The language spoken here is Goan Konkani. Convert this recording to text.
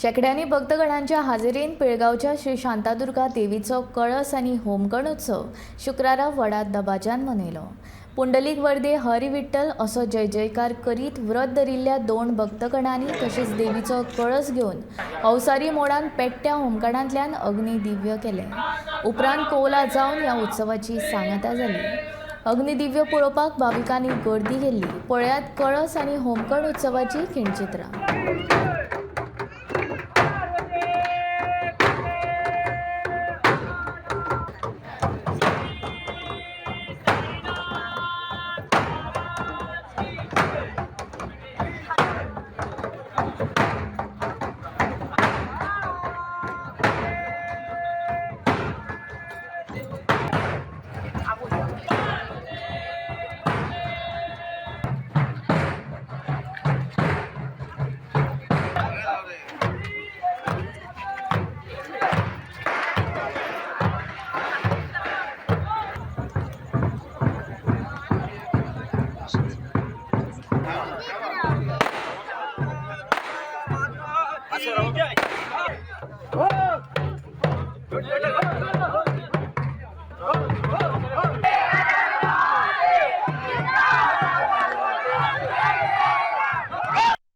शेकड्यांनी भक्तगणांच्या हाजेरीन पिळगांवच्या श्री शांतादुर्गा देवीचो कळस आनी होमकण उत्सव शुक्रारा व्हडा दबाज्यान मनयलो. पुंडलीक वर्दे हरी विठ्ठल असो जय जयकार करीत व्रत धरिल्ल्या दोन भक्तगणांनी तशेंच देवीचो कळस घेवन अवसारी मोडान पेट्ट्या होमकणांतल्यान अग्निदिव्य केलें. उपरांत कोवला जावन ह्या उत्सवाची सांगता जाली. अग्निदिव्य पळोवपाक भाविकांनी गर्दी केल्ली. पळयात कळस आनी होमकण उत्सवाची खिणचित्रां. Oh!